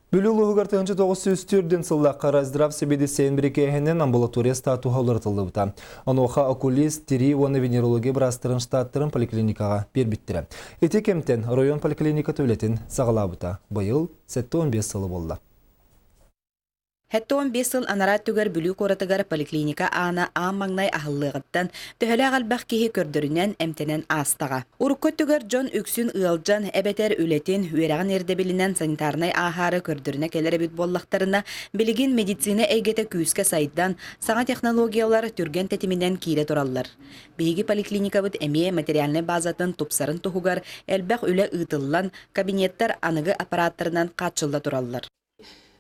Бүлүү улууһугар 1904 сыллаахха Райздрав сэбиэдиссэйин бирикээһинэн амбулатория статуһа уларытыллыбыта. Онуоха окулист, тирии уонна венерология быраастарын штаттарын поликлиникаҕа биэрбиттэрэ. Ити кэмтэн оройуон поликлиниката үлэтин саҕалаабыта. Быйыл 75 сылы буолла. 75 сыл анараа өттүгэр Бүлүү куоратыгар поликлиника аана аан маҥнай аһыллыаҕыттан төһөлөөх элбэх киһи көрдөрүнэн, эмтэнэн аастаҕа. Урукку өттүгэр дьон үксүн ыалдьан эбэтэр үлэтин, үөрэҕин ирдэбилинэн санитарнай ааһаары көрдөрүнэ кэлэр эбит буоллахтарына, билигин медицина эйгэтэ күүскэ сайдан, саҥа технологиялар түргэн тэтиминэн киирэ тураллар. Биһиги поликлиникабыт эмиэ материальнай базатын тупсарын туһугар элбэх үлэ ыытыллан, кабинеттар аныгы аппараттарынан хааччылла тураллар.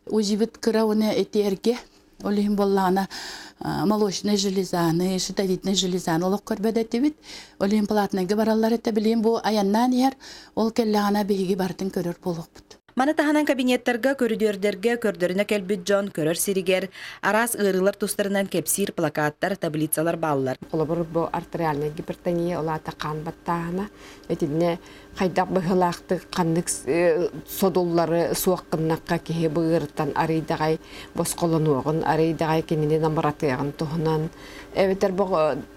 Узибит кыра уонна этиэргэ ол иһин буоллаҕына молочнай железаны, щитовиднай железаны олох көрбөт этибит. Ол иһин платнайга бараллар этэ. Билигин бу айаннаан иһэр, ол кэллэҕинэ биһиги барытын көрөр буолуохпут. Маны таһынан кабинеттарга, көрүдүөрдэргэ көрдөрүнэ кэлбит дьон көрөр сиригэр араас ыарыылар тустарынан кэпсиир плакаттар, таблицалар бааллар. Холобур, бу артериальнай гипертония, ол аата хаан баттааһына. Итиннэ хайдах быһыылаахтык ханнык содуллары суох гыннахха киһи быырыттан арыйдаҕай босхолонуоҕун, арыйдаҕай кинини намыратыаҕын туһунан эбэтэр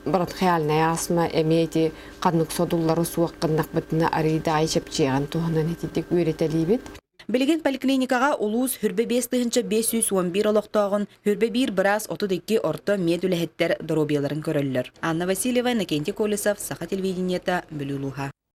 бронхиальная астма эмиэ ити ханнык содуллары суох гыннахпытына арыйдаҕай чэпчиэҕин туһунан ититик үөрэтэлиибит. Билигин поликлиникаҕа улуус хүрбэ 5511 олохтооҕун хүрбэ биир быраас 32 орто мед үлэһиттэр доруобуйаларын көрөллөр. Анна Васильева, Иннокентий Колесов, Саха телевидениета, Бүлүү улууһа.